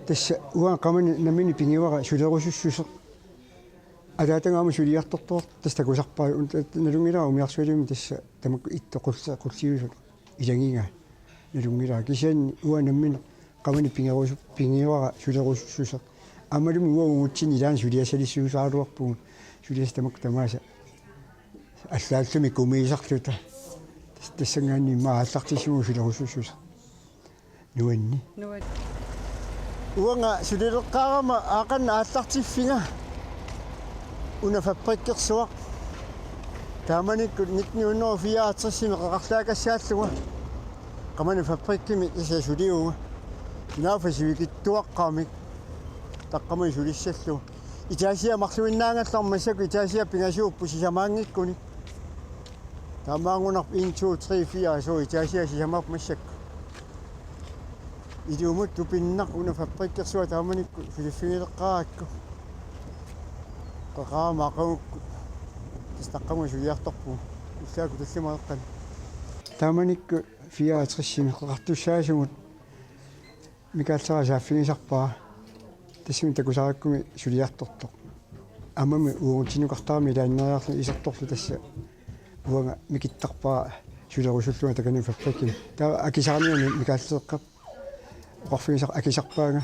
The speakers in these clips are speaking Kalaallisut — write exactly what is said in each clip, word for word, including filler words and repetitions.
Tassa uanga qamani nammineq pigivara sulerusussuseq. Ataataga aamma suliartortoq tassa takusarpaa, nalunngilara umiarsualimmik tassa tamakku ittoq qulli-, qulliusut ilagigaat. Nalunngilara kisianni uanga nammineq qamani pigerusu-, pigivara sulerusussuseq. Aammalumi uanga uagutsinnut ilaanni suliassalissuusaaraluarpugut. Suliassat tamakku tamaasa allaallumi kumiisarluta. Tas-, tassanngaanniit immaqa aallartissimavunga sulerusussuseq. Nuanni. Nuanni. Uanga sulileqqaarama aaqanna aallartiffiga una fabrikkersuaq. Taamanikkut nitten hundrede og fireoghalvtredsimi qeqarlaakassaallunga. Qamani fabrikkimi tassa sulivunga. Sunaaffa sivikitsuaqqamik. Taqqamani sulissallugu. Etagia marluinnaagallarmat massakkut etagia pingasuupput sisamaanngikkunik. Taamaanngunarpoq en, to, tre, fire, suu, etagia sisamarput massakkut. Ilumut tupinnaq una fabrikkersuaq taamanikkut suliffigileqqaarakku. Qeqarama aqagukkut. Tassa taqqamani suliartorpugut. Ullaakkut tallimat qeqqanut. Taamanikkut fireoghalvtredsimi qeqartussaasugut. Mikaallera saaffigisarpara. Tassami takusarakkumi suliartortoq. Aammami uagutsinnukartarami ilaanneeriarlunga isertorlu tassa. Uanga mikittarpara sulerusullunga Takanani fabrikkimi. Taava akisaramiuna Mikaalleeqqap oqarfigisara akisarpaanga.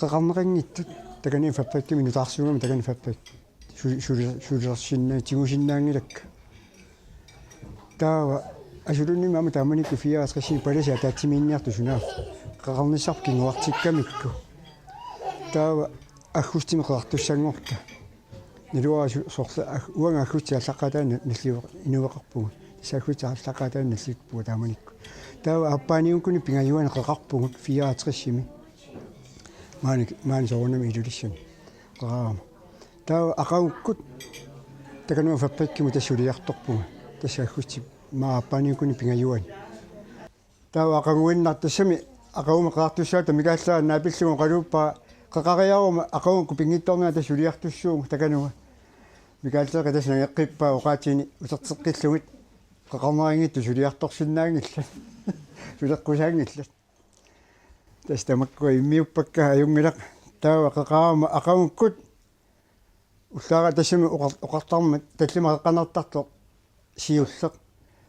Qeqarneqanngitsut Takanani fabrikkimi nutaarsuugami Takanani fabrik. Su-, su-, sulersinnaanngilakka. Taava asulunnimi aamma taamanikkut fireoghalvtredsimi palasit ataatsimiinniartut sunaaffa. Qeqarnissarput kinguartikkamikku. Taava aggustimi qeqartussanngorta. Naluara su-, sorleq ag-, uanga aggustip aallaqqaataani nalliveq-, inueqarpugut. Tassa aggustip aallaqqaataani nallippugut taamanikkut. Taava aappaaniunngikkunik pingajuanni qeqarpugut fireoghalvtredsimi. Maani, maani soorunami Ilulissani. Qeqarama. Taava aqagukkut Takanani fabrikkimut tassa suliartorpugut. Tassa aggustip aamma aappaaniunngikkunik pingajuanni. Taava aqaguinnaq tassami aqagumut qeqartussaata Mikaallera naapillugu oqaluuppara qeqariaruma aqagukkut pinngitsoornera tassa suliartussuugut Takanani. Mikaalleeqqap tassa nangeqqippaa oqaatsini uterteqqillugit qeqarneqanngitsut suliartorsinnaanngillat. Suleqqusaanngillat. Tassa tamakkua immiuppakka ajunngilaq. Taava qeqarama aqagukkut ullaara tassami oqar-, oqartarmat tallimat qeqqanartartoq siulleq.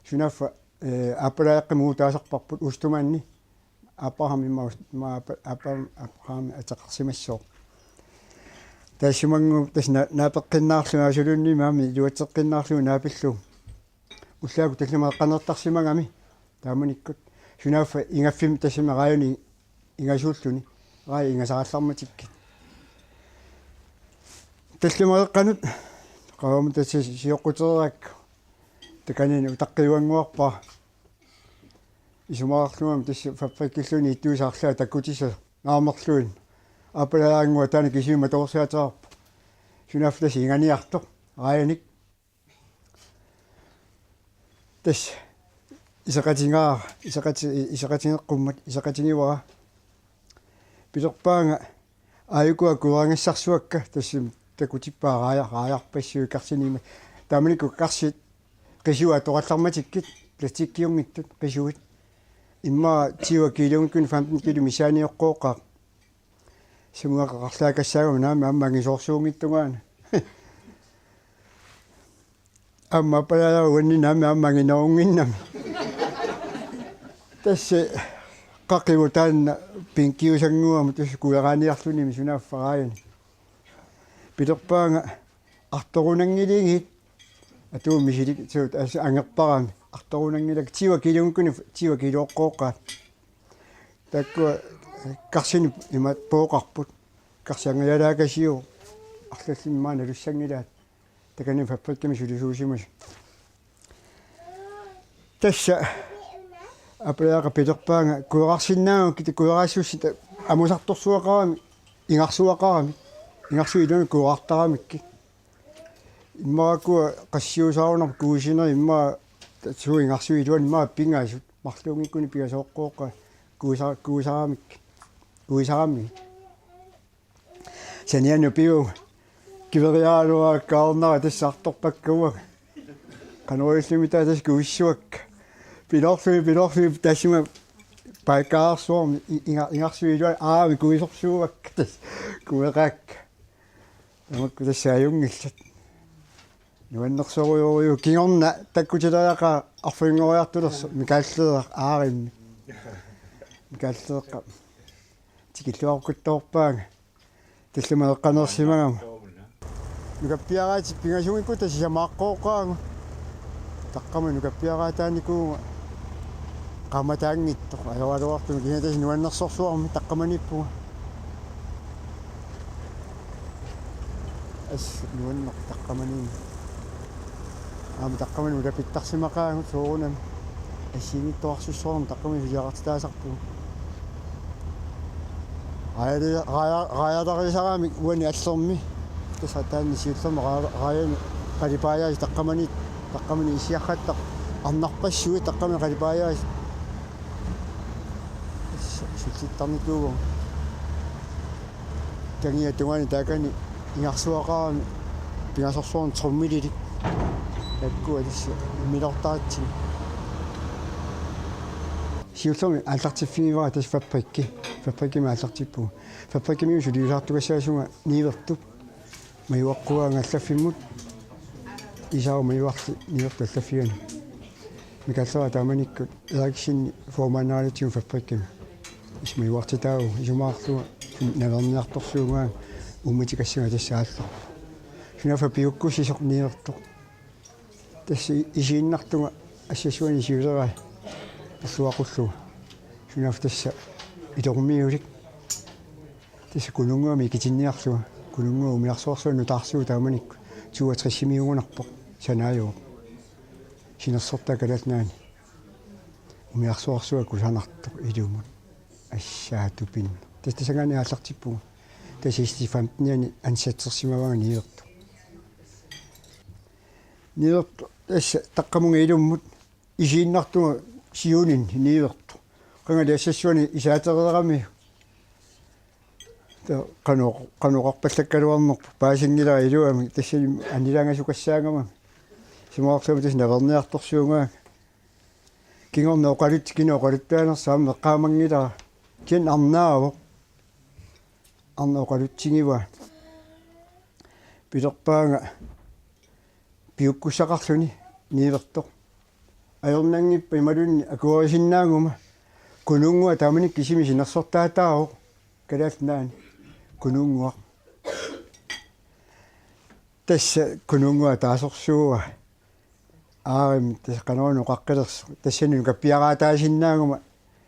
Sunaaffa, eh, aappalaajaqqamut taasarparput Ostermanni. Abraham imma Ost-, imma Ab-, Abraham, Abraham ateqarsimassooq. Taassumanngooq tassa na-, naapeqqinnaarlugu asulunnimi aamma iluatseqqinnaarlugu naapillugu. Ullaakkut tallimat qeqqanartarsimagami taamanikkut. Sunaaffa ingaffimmi tassami raajuni ingasuulluni. Raajat ingasarallarmatikkit. Tallimat qeqqanut qavamut tassa sioqqutereerakku. Takanani utaqqiuannguarpara. Isumaqarlunga tassa fabrikkilluunniit ittuusaarlaa takkutissaq naamerluinnaq. Aappalaajaannguaq taanna kisimi matoorsiateqarpoq. Sunaaffa tassa inganiartoq. Raajanik. Tassa iseqatigaara, iseqati-, iseqatigeqqummat, iseqatigivara. Pilerpaanga aajukua kueragassarsuakka, tassami takutippaa raaja-, raajarpassuit karsinimmat. Taamanikkut karsit qisuat atoqallarmatikkit, plastikkiunngitsut qisuit. Immaqa tyve kiilunngikkunik femten kiilu missaanioqqooqaaq. Sumut qeqarlaakassaagama naamik aamma angisoorsuunngitsungaana. Aamma aappalaajara uannit naamik aamma anginorunnginnami. Tassa qaqigut taanna pinkiusannguamut tassa kueraaniarlunimi sunaaffa raajani. Pilerpaanga artorunanngiligit. Atuut misilik suut as angerparami. Artorunanngilakka tyve kiilunngikkunik tyve kiilooqqooqaat. Taakkua karsinik imaat pooqarput. Karsit angajalaakasiuvoq. Arlallit maani nalussanngilaat. Takanani fabrikkimi sulisuusimasut. Tassa aappalaajaqqap pilerpaanga kuerarsinnaagukkit kueraassussat amusartorsuaqaramik, ingarsuaqaramik, ingarsuit iluanni kuerartaramikkit. Immaqa ukua qassiusaarunarpoq kuisinerit immaqa tassa ingarsuit iluanni immaqa pingasut. Marluunngikkunik pingasooqqooqaat kuisa-, kuisaramik. Kuisaramik. Sanianut piu kiveriaraluarakkaarnara tassa artorpakka uanga. Qanoq iliorlumi taava tassa kuissuakka. Piloorlugit, piloorlugit tassuma paikkaarsuarmi inga ingarsuiluat aami kuisorsuuakka tassa kueqaakka. Tamakku tassa ajunngillat. Nuannersorujorujuuvoq kingorna takkutileriaqaaq arfininngoriartulersoq Mikaaleeraq aarimmi. Mikaaleeqqap tikilluaqquttoorpaanga. Tallimaneqqaneersimagama. Nukappiaraatit pingasunngikkuit tassa sisamaaqqooqqaagut. Taqqamani nukappiaraataanikuuvunga qaamataanngitsoq ajoraluartumik kisianni tassa nuannersorsuarmik taqqamaniippunga. Assut nuanneq taqqamaniinneq. Aamma taqqamani ulapittarsimaqaagut soorunami. Assigiinngitsorsuarmik taqqamani suliaqartitaasarpugut. Raajali-, raaja-, raajalarisaraamik uani allermi. Tassa taanna siullermi raa-, raajani qalipaajaasut taqqamani, taqqamani issiaqqattaq arnarpassuit taqqamani qalipaajaasut. Tassa sullittarnikuuvoq. Kangia tungaani taakani ingarsuaqarami pingasorsuarnik trommelilik. Takkua tassa imminortaatsi. Siullermik aallartiffigivara tassa fabrikki. Fabrikkimi aallartippugut. Fabrikkimi suliusaartugassaasunga Niivertup. Majuaqquaanga allaffimmut. Isaaq Majuarli Niivertup allaffigani. Mikaaleeraq taamanikkut Eriksenip formanneralitsigu fabrikkimi. Ismajuartitaavoq isumaqarlunga nalerniartorsuugaanga uummatikassaanga tassa aallarpoq. Sunaaffa piukkussisoq Niivertoq. Tassa isiinnartunga assassuani siulerai pilluaqqullunga. Sunaaffa tassa ilormiulik. Tassa Kununnguami ikitinniarlunga. Kununnguaq umiarsuarsuaq nutaarsuuvoq taamanikkut. Toogtresimiugunarpoq. Sanaajuvoq. Sinersortaa Kalaallit Nunaanni. Umiarsuarsuaq kusanartoq ilumut. Assaatupin. Tassa tassanngaanniit aallartippugut. Tassa S T femten-iani ansatsersimavaanga Niivertoq. Niivertoq tassa taqqamunga ilummut isiinnartunga siuninni Niivertoq. Qangali assassuani isaatereeramiuk. Taava qanoq-, qanoq oqarpallakkaluarnerpoq paasinngilara iluamik tassani annilaangasukassaangamami. Isumaqarlunga tassa nalerniartorsuugaanga. Kingorna oqalut-, kina oqaluttaanersoq aamma eqqaamanngilara. Kisianni arnaavoq. Arnaq oqalutsigivaa. Pilerpaanga piukkussaqarluni Niivertoq. Ajornanngippat imaluunniit akuerisinnaaguma Kununnguaq taamanikkut kisimi sinersortaataavoq Kalaallit Nunaanni Kununnguaq. Tassa Kununnguaq taasorsuuaa. Aarimmi tassa qanoruna oqaqqilersoq. Tassani nukappiaraataasinnaaguma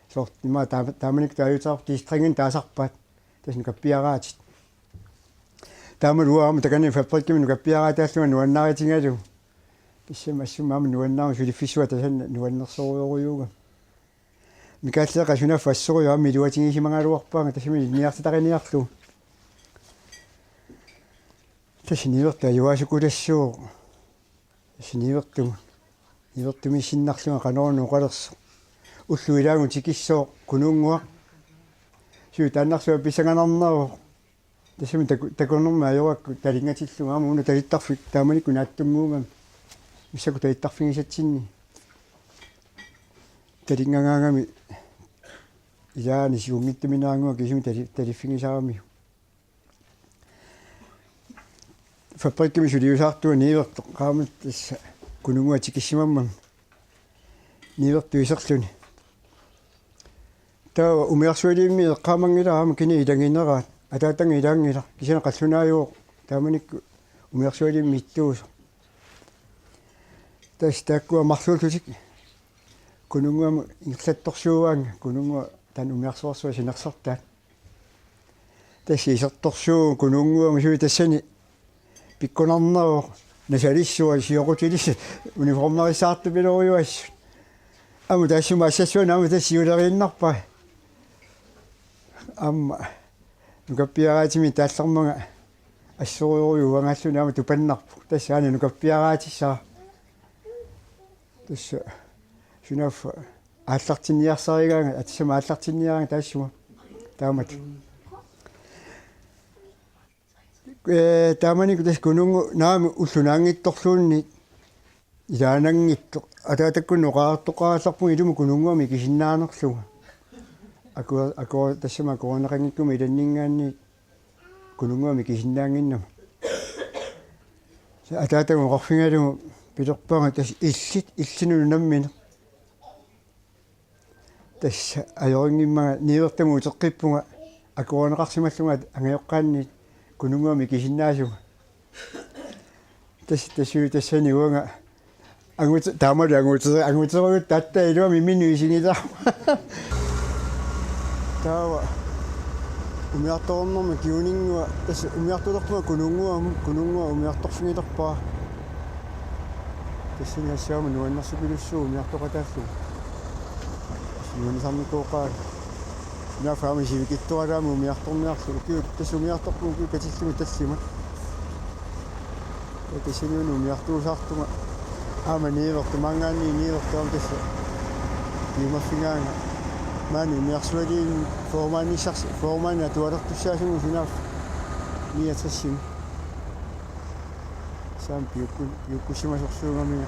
soorlu ima taama-, taamanikkut taaguuteqarpoq G-stringini taasarpaat. Tassa nukappiaraatit. Taamalu uanga aamma takanani fabrikkimi nukappiaraataallunga nuannaarutigalugu. Tassami assut aamma nuannaaruma suliffissuaq tassani nuannersorujorujuugami. Mikaaleeqqap sunaaffa assorujuk aamma iluatigisimagaluarpaanga tassami ilinniartitariniarlugu. Tassa Niivertoq ajugaasukulassuuvoq. Tassa Niivertugut. Niivertumiissinnarlunga qanoruna oqalersoq. Ullut ilaagut tikissooq Kununnguaq. Suu taannarsuaq pissanganarneruvoq. Tassami taku-, takunermik ajorakku talinngatillugu aamma una talittarfik taamanikkut naatsunnguugami. Massakkut talittarfigisatsinni. Talinngagaangami ilaanni siunngitsumineraannguaq kisimi tali-, taliffigisaramiuk. Fabrikkimi suliusaartunga Niivertoq qaammat tassa Kununnguaq tikissimammami Niivertoq iserluni. Taava umiarsualimmik eqqaamanngilara aamma kina ilagineraat. Ataatannga ilaanngilaq. Kisianni qallunaajuvoq taamanikkut umiarsualimmik ittuusoq. Tassa taakkua marluullutik Kununnguamut ingerlattorsuuaannga Kununnguaq taanna umiarsuarsuaq sinersortaat. Tassa isertorsuuvoq Kununnguamut suli tassani pikkunarneruvoq nasalissuaq sioqutilissuaq uniformerissaartupilorujuassat. Aamma taassuma assassuani aamma tassa siuleriinnarpai. Aamma nukappiaraatimik taallarmanga assorujorujuup uangaalluni aamma tupannarpoq. Tassa aana nukappiaraatissara. Tassa sunaaffa aallartinniarsarigaanga, ataatama aallartinniaraanga taassuma. Taamatut. Ee, taamanikkut tassa Kununnguaq naamik ulloq naanngitsorluunniit ilaananngitsoq. Ataatakkunni oqariartoqarallarpunga ilumut Kununnguamik ikisinnaanerlunga. Aku-, aku-, tassami akuerineqanngikkummi ilanninngaanniit Kununnguami kisinnaannginnama. Ataataga oqarfigalugu pilerpaanga tassa illit, illinut unammineq. Tassa ajorinngimmaga niuertamut uteqqippunga akuerineqarsimallunga angajoqqaanniit Kununnguami kisinnaasunga. Tassa, tassa, tassani uanga angut-, taamalu anguter-, anguterujussuuvoq, tassa iluamik imminut isigilaarpunga. Taava umiartornerma Kiuninngua, tassa umiartulerpunga Kununnguamut, Kununnguaq umiartorfigilerpara. Tassani assaama nuannersupilussuuvoq umiartoqataallugu. Nuannisarnikooqaanga. Nafaami sivikitsuaraami umiartorniarlugu. Ukiut tassa umiartorpugut ukiut katillugit tallimat. Tassaniuna umiartuusaartunga aamma niuertoq, maanngaanniit niuertoq aamma tassa piumaffigaanga. Maani umiarsualiin formandissarsi-, formandi atualertussaasunga sunaaffa niogtresimi. Saam piukku-, piukkussimasorsuugamiga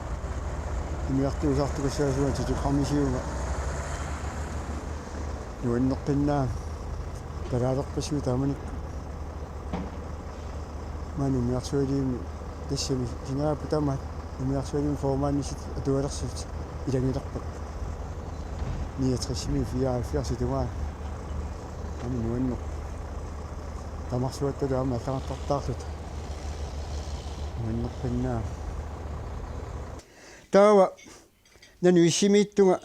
umiartuusaartukassaasunga Telegrammisiuga. Nuanneqqinnaaq. Kalaalerpassuit taamanikkut. Maani umiarsualiimi tassami sinaapput tamaat umiarsualiimi formandissat atualersuutit ilagilerpakka. Niogtresimi fireoghalvfjerdsimi tungaanut. Aamma nuanneq. Tamarsuattalu aamma allagartartaarluta. Nuanneqqinnaaq. Taava nanu issimiittunga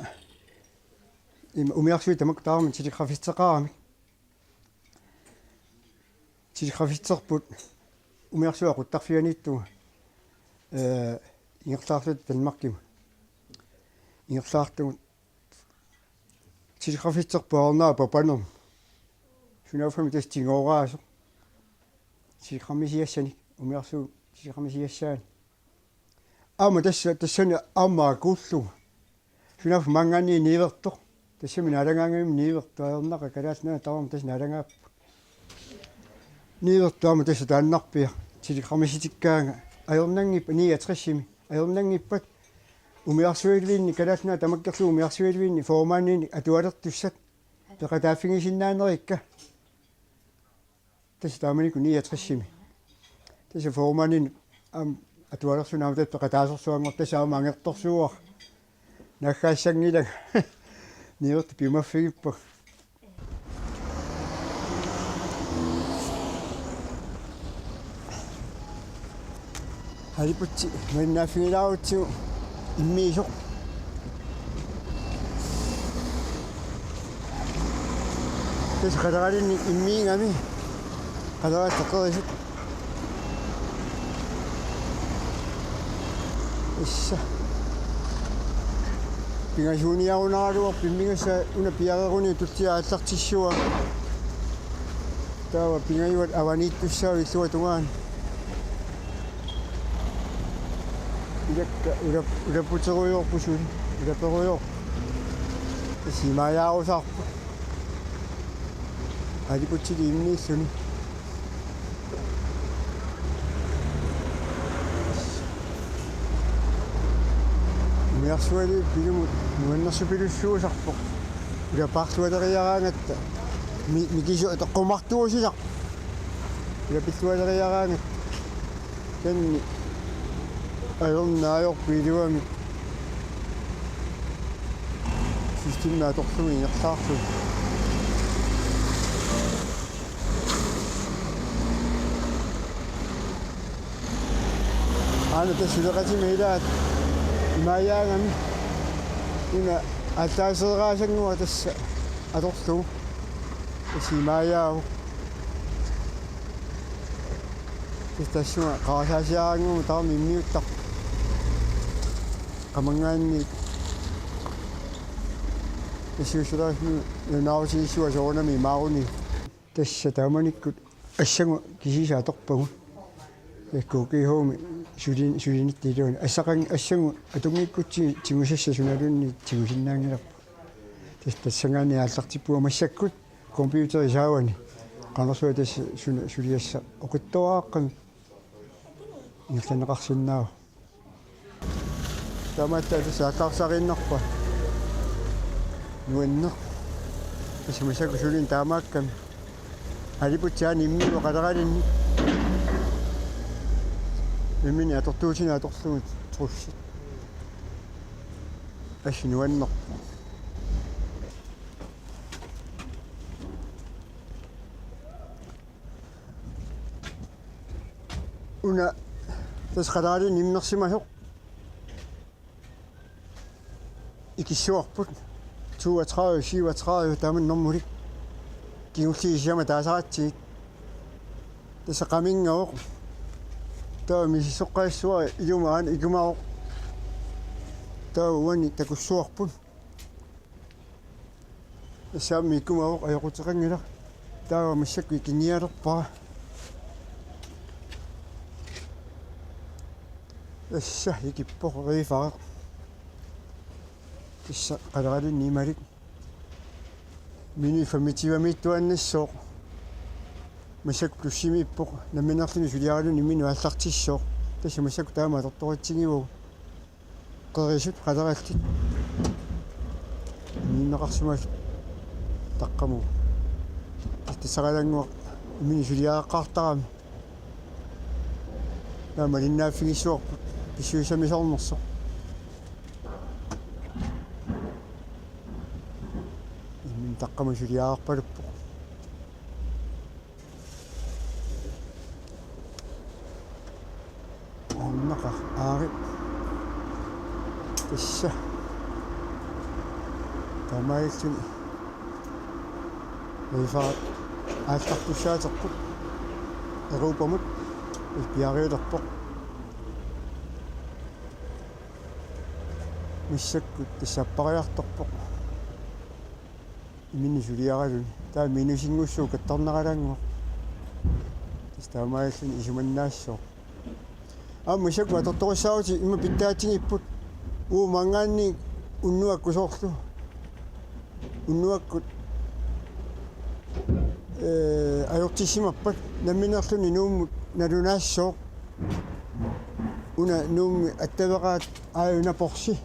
ima umiarsuit tamakku tamarmik telegrafisteqaramik. Telegrafisterput umiarsuit aquttarfianiittunga, ee, ingerlaarluta Danmarkimut. Ingerlaartugut telegrafisterput ajornaa Papanermut. Sunaaffami tassa tigooraasoq. Telegrammisiassanik, umiarsuup telegrammisiassaani. Aamma tassa, tassani aamma akuullugu. Sunaaffa maanngaanniit niuertoq. Tassami naalagaangami niuertoq, ajornaqa Kalaallit Nunaat tamarmi tassa naalagaapput. Niuertoq aamma tassa taannarpiaq telegrammissitikkaanga. Ajornanngippat niogtresimi. Ajornanngippat umiarsualivinni, Kalaallit Nunaat tamakkerlugu umiarsualivinni formandinik atualertussat peqataaffigisinnaanerikka. Tassa taamanikkut niogtresimi. Tassa formandinik aamma atualersuuneq aamma tassa peqataasorsuanngortoq, tassa aamma angertorsuuara. Naggaassanngilanga. Niuertoq piumaffigippara. Haliputsi malinnaaffigilaarutsi immiisoq. Tassa qaleralinnik immiigami. Qaleraat teqerisut. Issa. Pingasuuniarunaraluarpoq immigassaq, una piareeruni tullia aallartissuara. Taava pingajuat avaniittussaavoq illuatungaani. Ilakka ulap-, ulapputerujoorput suli. Ulaperujoorput. Tassa imaajaarusaarput. Aliputsili immiilluni. Umiarsualiup pilumut nuannersupilussuusarpoq. Ulapaarlualeriaraangatta. Mi-, mikisu-, toqqumartuusisarpoq. Ulapillualeriaraangatta. Taanna ajornaq ajorpoq iluamik. Systemi atorlugu ingerlaarlugu. Aana tassa suleqatima ilaat imaajaagami. Una aallaasereeraasannguaq tassa atorlugu. Tassa imaajaavoq. Tassa tassunga qarasaasiaraannguamik tamarmik immiuttarput. Qamanngaanniit. Tassa siussulaasmi nunarsuarmi soorunami imaaruni. Tassa taamanikkut assagut kisiisa atorpagut. K G H-mi sulin-, sulinitta iluani. Assaqan-, assagut atunngikkutsigu tigusassat sunaluunniit tigusinnaanngilarput. Tassa tassanngaanniit aallartippugut massakkut. Computerip saavani. Qanorsuaq tassa suna suliassaq oqitsuaraaqqamik ingerlanneqarsinnaavoq. Taamaattaaq tassa aallarsariinnarpara. Nuanneq. Tassa massakkut sulineq taamaakkami. Aliputsiaani immiuvoq qaleralinni. Imminut atortuutinut atorlugu trussit. Assut nuannerpoq. Una tassa qaleralinni immersimasoq. Ikissuarput toogtredive syvogtredive tamanna normulik. Kingulliit sisamat taasaratsigit. Tassa qaminngavoq. Taava misissoqqaassuara ilumaana ikumavoq. Taava uani takussuarput. Tassami ikumavoq, ajoquteqanngilaq. Taava massakkut ikinnialerpara. Tassa ikippoq Reefaraq. Tassa qaleralinni imalik. Minut femogtyvemiittuaannassaaq. Massakkut plussimiippoq. Namminerluni suliaraluni minut aallartissooq. Tassa massakkut taama atortoratsigivagut. Qerisut qalerallit. Minneqarsimasut taqqamugut. Tassaqalannguaq imminut suliareqqaartarami. Taava malinnaaffigissuarput pissusissamisoornersoq. Imminut taqqamut suliareqarpaluppoq. Aamma qaa-, aari. Tassa. Taamaalilluni. Reefaraq aallartussaaterput. Europamut. Piareerpoq. Massakkut tassa appariartorpoq. Imminut suliaraluni. Taava minusinngussuup kattarneralaannguaq. Tassa taamaalilluni isumannaassaaq. Aamma massakkut atortorissaarutit immaqa pitsaatsigipput. Uumanngaanniit unnuakkut soorlu. Unnuakkut, ee, ajortissimappat namminerluni Nuummut nalunaassooq. Una Nuummi attaveqaat aajuna Porsche.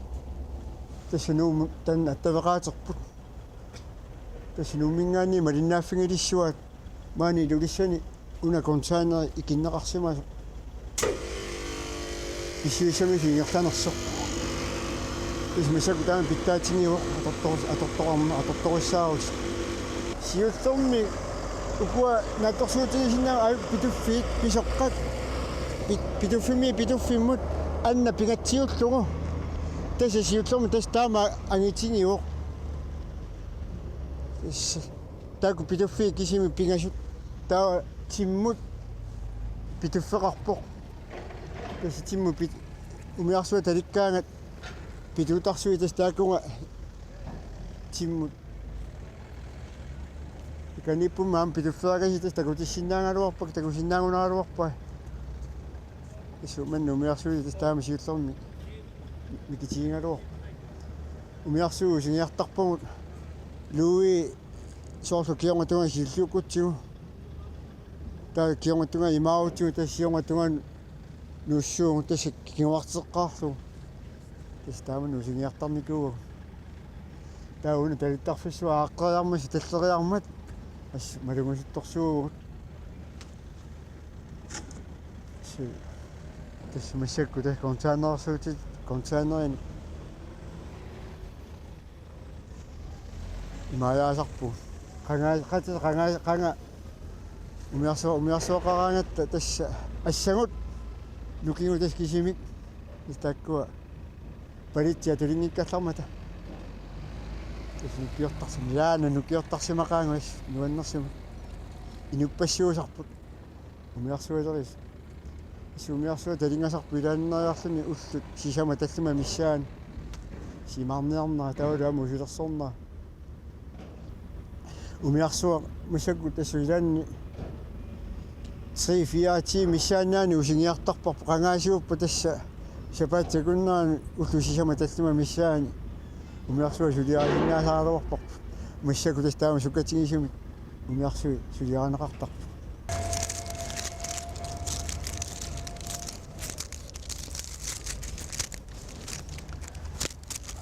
Tassa Nuummut taanna attaveqaaterput. Tassa Nuumminngaanniit malinnaaffigilissuaat maani Ilulissani una containeri ikinneqarsimasoq. Pissusissamisoq ingerlanersoq. Tassa massakkut taama pitsaatsigivoq atortor-, atortoqarma-, atortorissaarutit. Siullermik ukua naatsorsuutigisinnaavagut ajukku pituffiit pisoqqat. Pit-, pituffimmiit pituffimmut anna pingatsiullugu. Tassa siullermik tassa taama angitigivoq. Tassa taakku pituffiit kisimik pingasut. Taava timmut pituffeqarpoq. Tassa timmut pit-, umiarsuaq talikkaangat pituutarsuit tassa taakkununnga timmut. Ikaniippummi aamma pituffeqarasi tassa takutissinnaagaluarpakka, takusinnaagunaraluarpakka. Tassa manna umiarsuit tassa taama siullermik mikitigigaluarput. Umiarsuit usinginiartarpagut. Louis soorlu kingorna tungaanut siulliukkutsigu. Taava kingorna tungaanut imaarutsigu, tassa kingorna tungaanut nuussuugut, tassa kinguarteqqaarlugu. Tassa taama usinginiartarnikuuagut. Taava una talittarfissuaq aaqqeriarmat, talleriarmat. Assut malugusuttorsuuvugut. Tassa, tassa massakkut tassa containersuutit, containerinik imaajaasarpugut. Qanga, qanga, qanga, qanga umiarsu-, umiarsuaqaraangatta tassa assagut nukigut tassa kisimik. Tassa taakkua palitsit atulinngikkallarmata. Tassa nukiortarsim-, ilaana nukiortarsimaqaagut assut nuannersimut. Inuppassuusarput. Umiarsualeris. Tassa umiarsuaq talinngasarpoq ilaanneriarluni ullut sisamat tallimat missaanni. Simaarniarnera taavalu aamma usilersornera. Umiarsuaq massakkut tassa ilaanni tre fire timer missaannaani usinginiartarparput, qangaasiuppat tassa sapaatip akunnerani ullut sisamat tallimat missaanni umiarsuaq suliarisinnaasaraluarparput. Massakkut tassa taama sukkatigisumik umiarsuit suliarineqartarput.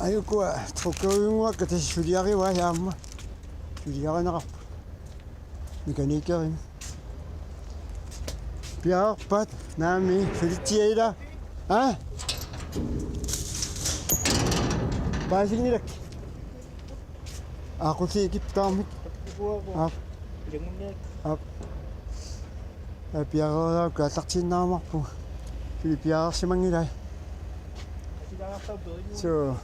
Ajukua truckeriunnguakka tassa suliarivai aamma. Suliarineqarpoq. Mekanikerimik. Piareerpat naamik sulitsiaila. Ha? Paasinngilakka. Aqusiikiptaarmik. Aap. Aap. Aa, piareeraakku aallartiinnaarumaarpugut. Suli piareersimanngilai. Suu.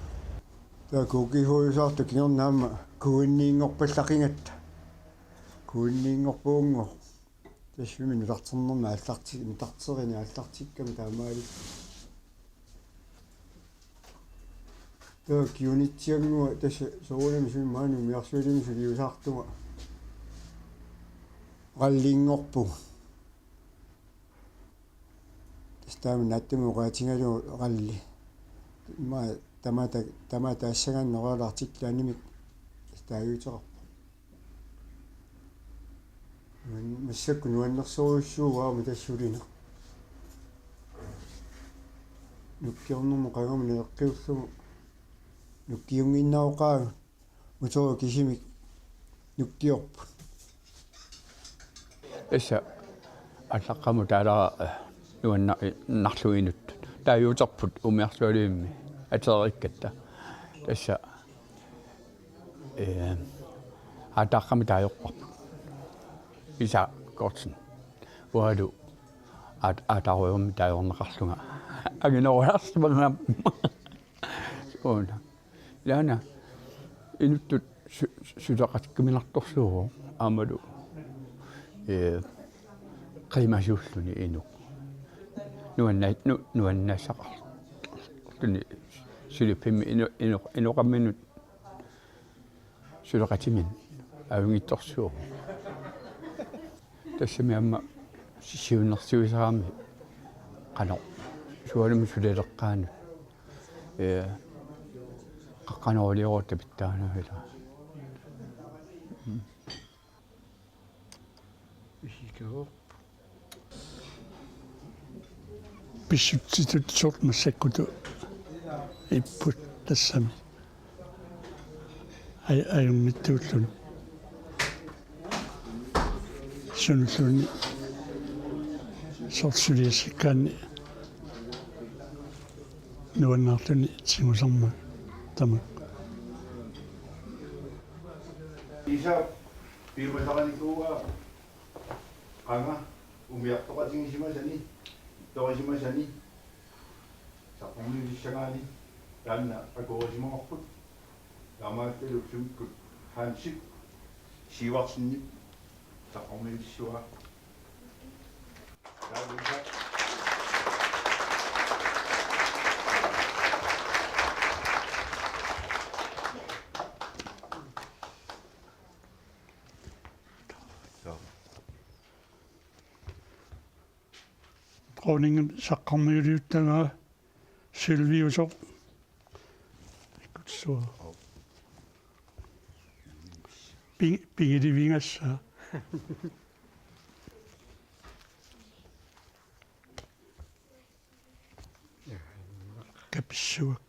Taava K G H-usaartoq kingorna aamma kuinniinngorpallaqingatta. Kuinniinngorpugunngooq. Tassami nutarternermi aallarti-, nutarterini aallartikkami taamaali. Taava kiunitsiannguaq tassa soorunami sumi maani umiarsualimmik suliusaartunga. Rallinngorpugut. Tassa taama naatsumik oqaatigalugu ralli. Immaqa tamaat, tamaat taassagaanni Royal Arctic Linimik tassa taaguuteqarpoq. Massakkut nuannersorujussuuvoq aamma tassa sulineq. Nukkiornermut qangamut naleqqiullugu nukkiunnginnaroqaagut. Motorit kisimik nukkiorput. Tassa aallaqqaammut taalaarput nuanna-, narluinut. Taaguuterput umiarsualimmik atereerikkatta. Tassa, ee, aataaqqami taagorparput. Isa Kortsen. Uangalu aat-, aataarujormi taagorneqarlunga. Anginerulaarsimagama. Uuna. Ilaana inuttut su-, su-, suleqatikkuminartorsuuvoq aammalu, ee, qiimasuulluni inuk. Nuanna-, nu-, nuannassaqarluni suliffimmi inu-, inu-, inoqamminut suleqatiminut ajunngitsorsuuvoq. Tassami aamma si-, siunnersuisarami qanoq sualummik sulaleqqaanut. Ee, qaqqanoorliorutta pitsaanavila. Mm. Isikooq. Pissutsitut soorlu massakkutut ipput tassami. Aj-, ajunngitsuulluni. Sunulluunniit soorlu suliassikkaanni nuannaarluni tigusarmat tamakku. Isa, piumasarinikuuaa. Qanga umiartoqatigisimasani, ittorisimasani, saqqummiutissagaanni, taanna akuerisimavarput, taamaattalu sumikkut Hansip Sivertsenip saqqummiutissavaa. Taava Dronningi saqqarmiuliuttagaa Silviusoq. Ikkutsua. Pi-, pigilivigassaa. Kapissuak.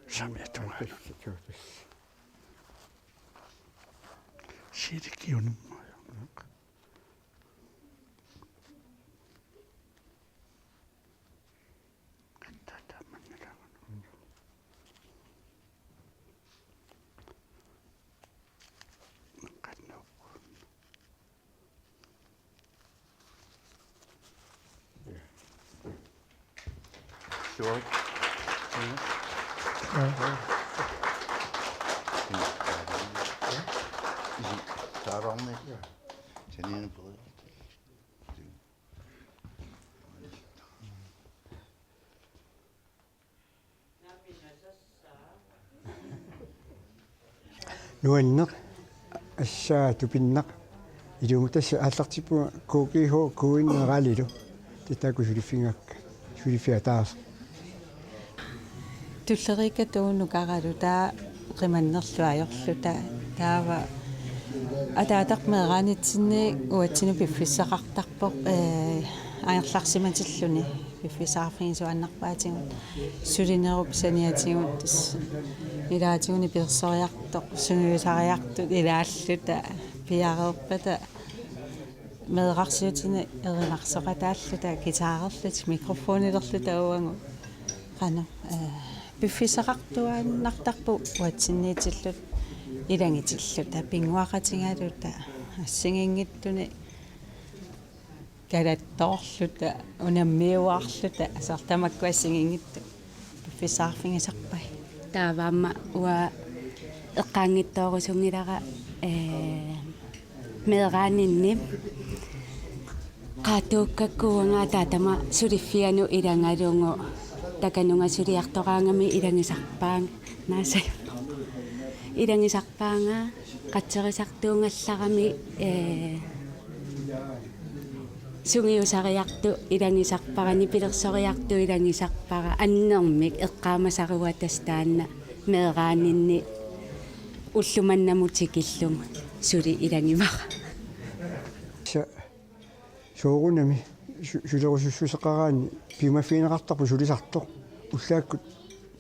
Samiatunga. Siilikiunummaa. Sure. Nuanneq, assaa tupinnaq, ilumut tassa aallartippunga K G H Kuinneralilu, taakku suliffigaakka, suliffiat ataaseq. Tulleriikkatta Uunukaralu taava qimannerlu ajorluta taava ataatarput meeraanitsinni uatsinnut piffissaqartarpoq, ee, Angerlarsimatilluni piffissaqarfigisaannarpaatigut sulinerup saniatigut tassa ilaatigut pilersoriartoq sungiusariartut ilaalluta piareerpata meerarsiutini erinarsoqataalluta guitarerluta mikrofonilerluta uagut qanoq piffissaqartuaannartarput uatsinniitilluta ilagitilluta pinnguaqatigaluta assigiinngitsuni kalattoorluta unammiuaarluta soorlu tamakkua assigiinngitsut piffissaqarfigisarpai. Taava aamma uanga eqqaanngitsoorusunngilara ee meeraaninni qaatuukkakku uanga ataatama suliffianut ilagalugu takanunga suliartoraangami ilagisarpaanga naasai ilagisarpaanga qatserisartuugallarami ee sungiusariartut ilagisarpara nipilersoriartut ilagisarpara annermik eqqaamasaruat tassa taanna meeraaninni ulloq mannamut tikillugu suli ilagivara. Soorunami sulerusussuseqaraanni piumaffigineqartarpoq sulisartoq ullaakkut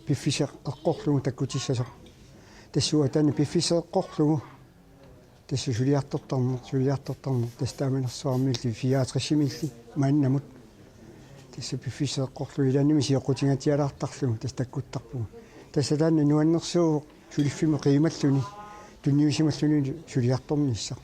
piffissaq eqqorlugu takkutissasoq. Tassuuna taanna piffissaq eqqorlugu tassa suliartortarneq suliartortarneq tassa taamanersuarmiilli fireogtresimiilli maannamut tassa piffissaq eqqorlugu ilaannimi sioqqutigiitsialaartarlugu tassa takkuttarpugut. Tassa taanna nuannersuuvoq suliffimmut qiimalluni tunniusimalluni suliartornissaq.